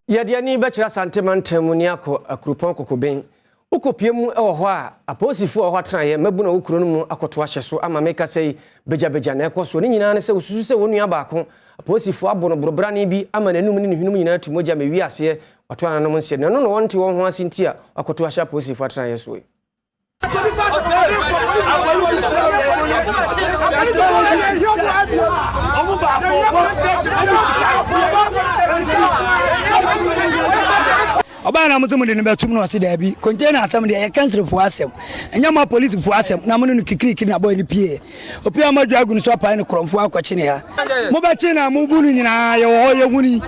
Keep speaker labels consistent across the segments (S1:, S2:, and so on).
S1: Yɛde ani bɛkyerɛ Asante mantam mu ne akɔ Akuropɔn Kokoben. Wokɔpie mu wɔ hɔ a, apolisifoɔ a wɔhɔ atenaeɛ mmabu na wɔ kuro no mu akɔto ahyɛ so ama meka sɛ yi bagyabagya na ɛkɔ soɔ. Ne nyinaa ne sɛ wɔsusu sɛ wɔn nua baako, apolisifoɔ abɔ no borobrane bi ama n'anum ne ne hwenem nyinaa atu mogya ma ɛwi aseɛ wato ananom nseɛ. Na ɛno na wɔnte wɔn ho ase nti a wɔakɔto ahyɛ apolisifoɔ atenaeɛ soɔ yi.
S2: Ɔbaa na mo de no bɛtum na ɔse daabi, container asɛm deɛ ɛyɛ kansirefoɔ asɛm, ɛnyɛ mo apolisifoɔ asɛm, na mo ne no kikirikiri na bɔyɛ no pie. Opie a moadwa agu no so apae no korɔmfoɔ akɔkye ne ha. Mobɛkye na mobu no nyinaa yɛwɔ hɔ yɛhuni.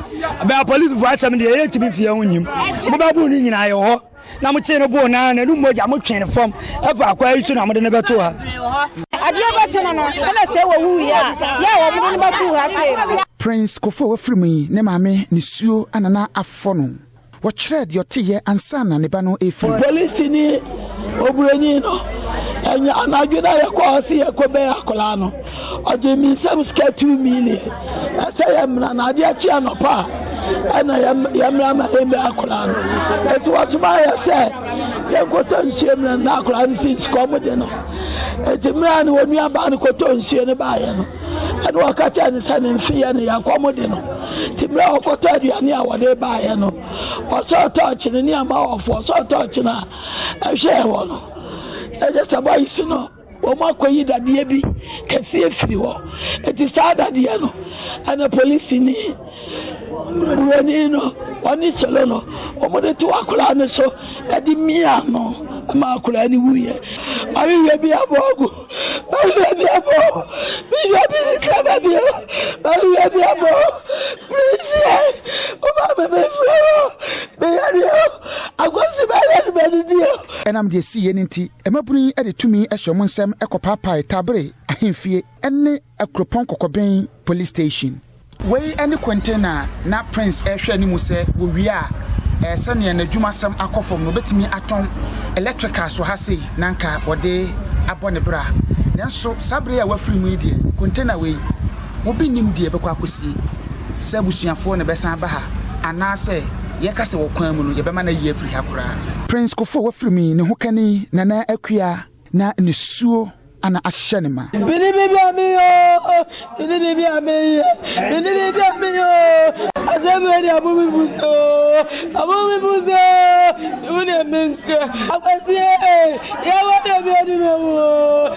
S2: Bɛ apolisifoɔ asɛm deɛ yɛntumi mfie ho nyim. Mobɛbu no nyinaa yɛwɔ hɔ. Na mokyee no boo no ara, n'anum mogya, motwee no fam fa akwan yi so na mode no bɛtoo ha.
S3: Adeɛ bɛkye no no, ɛna sɛ wɔwuiɛ a, yɛ a wɔde no bɛtoo ha sei no.
S4: Prince Kofi a wafiri mu yi ne maame nisuo na na afɔ no. Wɔkyerɛɛ deɛ ɔteeɛ ansa na ne ba no refiri mu.
S5: Polisini oburoni no, ɛnyɛ anadwo na yɛkɔɔ hɔ sɛ yɛkɔbɛn akwadaa no, ɔgyee me nsam sika 2 million. Ɛsɛ yɛmmra na adeɛ kye anɔpa a ɛna yɛmmra ma yɛmmɛ akwadaa no. Eti wɔsoma yɛ sɛ yɛnkɔtɔ nsuo mmra na akwadaa no si sukɔm de no. Eti mmerɛ a ne wɔn nuabaa no kɔtɔ nsuo no baeɛ no, ɛna wɔka kyerɛ no sɛ ne mfe yɛ no yɛkɔm de no. Nti mmerɛ a wɔkɔtɔ aduane a wɔde baeɛ no, ɔsɛ ɔtɔ ɔkyene ne ama wɔfo ɔsɛ ɔtɔ ɔkyene a ɛhwɛ wɔ no. Ɛgye sɛ boys no wɔn akɔyi dadeɛ bi kɛseɛ firi hɔ. Eti saa dadeɛ no ɛna polisini buroni no ɔne solo no wɔn de to akwadaa no so ɛde mia no ma akwadaa no wuyɛ. Maame bi abɔ ɔgu, maame bi abɔ, mehwɛ bi ne kama bi o, maame bi abɔ, please o maame mi fɛ o, meyɛ deɛ o, akwasi bɛyɛ ne bɛ didi o.
S4: Ɛnam deɛ ɛsiiɛ no nti, mmabunu yi de tumi hyɛ wɔn nsam kɔpaapae Tabere ahemfie ne Akuropɔn Kɔkɔben Police Station. Wei ne container a na Prince rehwɛ anim sɛ wɔwie a, sɛnea n'adwumasɛm akɔ fam no, obetumi atɔn electricals wɔ ha sei na anka wɔde abɔ ne bra. Nanso saa bere yi a wafiri mu yi deɛ, container wei, obi nnim deɛ ɛbɛkɔ akɔsie, sɛ abusuafoɔ na ɛbɛsan aba ha anaasɛ yɛka sɛ wɔ kwan mu no yɛbɛma no ayi afiri ha koraa. Prince Kofi a wafiri mu yi, ne hokani Nana Akua na nisuo ana ahyɛ ne ma.
S5: Mene biribi a meyɛ o, mene biribi a meyɛ, mene biribi a meyɛ o. Asɛm wei de abɔ me bu so, abɔ me bu so. Wo deɛ menka. Akwasi ee, yɛwɔ deɛ bi adi me wo.